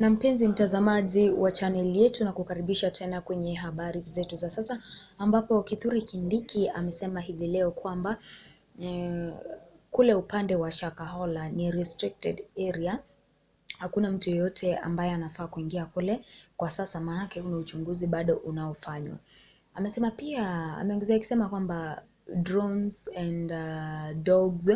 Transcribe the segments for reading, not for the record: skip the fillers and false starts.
Na mpenzi mtazamaji wa chaneli yetu, na kukaribisha tena kwenye habari zetu za sasa, ambapo Kithure Kindiki amesema hivi leo kwamba kule upande wa Shakahola ni restricted area, hakuna mtu yeyote ambaye anafaa kuingia kule kwa sasa, maanake kuna uchunguzi bado unaofanywa. Amesema pia, ameongezea akisema kwamba drones and dogs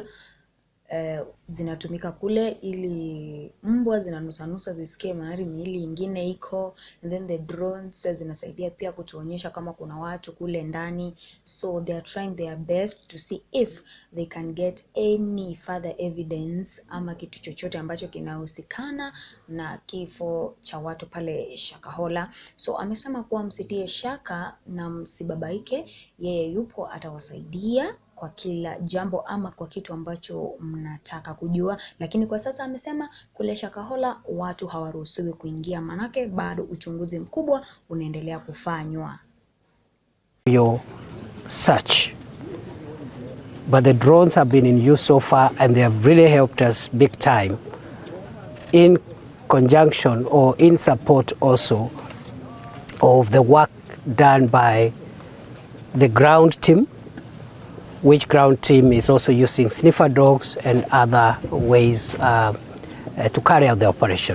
zinatumika kule ili mbwa zinanusanusa zisikie mahali miili ingine iko, and then the drones zinasaidia pia kutuonyesha kama kuna watu kule ndani, so they are trying their best to see if they can get any further evidence ama kitu chochote ambacho kinahusikana na kifo cha watu pale Shakahola. So amesema kuwa msitie shaka na msibabaike, yeye yupo atawasaidia kwa kila jambo ama kwa kitu ambacho mnataka kujua, lakini kwa sasa amesema kule Shakahola watu hawaruhusiwi kuingia, manake bado uchunguzi mkubwa unaendelea kufanywa. Your search. But the drones have been in use so far and they have really helped us big time in conjunction or in support also of the work done by the ground team, which ground team is also using sniffer dogs and other ways to carry out the operation.